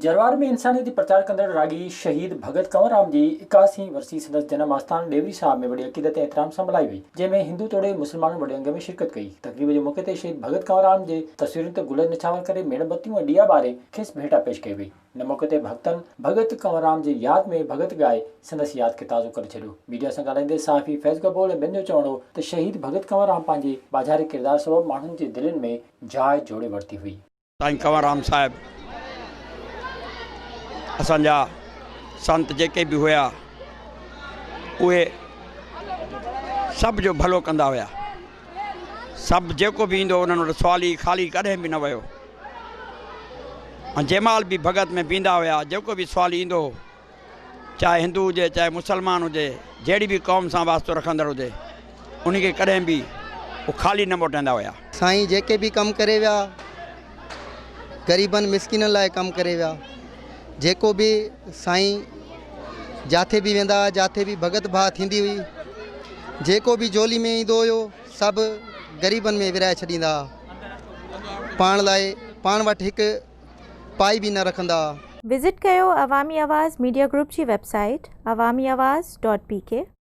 جروار ۾ انسانيت جي پرچار ڪندڙ راڳي شهيد ڀڳت ڪنور رام جي 81 هين ورسي سندس جنم آستان ڏيوري صاحب ۾ وڏي عقيدت ۽ احترام سان ملهائي وئي، جنهن ۾ هندو توڙي مسلمانن وڏي انگ ۾ شرڪت ڪئي. تقريب جي موقعي تي شهيد ڀڳت ڪنور رام جي تصويرن تي گل نڇاور ڪري ميڻ بتيون ۽ ڏيئا ٻاري کيس ڀيٽا پيش ڪئي وئي. ان موقعي تي ڀڳتن ڀڳت ڪنور رام جي ياد ۾ ڀڳت ڳائي سندس ياد کي تازو ڪري ڇڏيو. ميڊيا سان ڳالهائيندي صحافي فيض گبول ۽ ٻين جو چوڻ هو ته شهيد ڀڳت ڪنور رام پنهنجي ٻاجهاري ڪردار سبب ماڻهن جي دلين ۾ جاء جوڙي ورتي هئي. سائين ڪنور رام صاحب اسان جا سنت جيڪي به هيا اهي سڀ جو ڀلو ڪندا هيا سڀ جيڪو به ايندو انهن وٽ سوالي خالي ڪڏهن به نه ويو ۽ جنهن مهل به ڀڳت ۾ بيندا هيا جيڪو به سوالي ايندو هو چاهي هندو هجي چاهي مسلمان هجي جهڙي به قوم سان واسطو رکندڙ هجي ان کي ڪڏهن به هو خالي نه موٽائيندا هيا. سائين جيڪي به ڪم ڪري ويا غريبن مسڪينن لاء ڪم ڪري ويا جيڪو به سائين جاٿي به ويندا هئا جاٿي به ڀڳت ڀاء ٿيندي هئي جيڪو به جهولي ۾ ايندو هيو سڀ غريبن ۾ ورهائي ڇڏيندا هئا پاڻ لاء پاڻ وٽ هڪ پائي به نه رکندا هئا. وزٽ ڪيو عوامي آواز ميڊيا گروپ جي website Awami Awaz dot P K.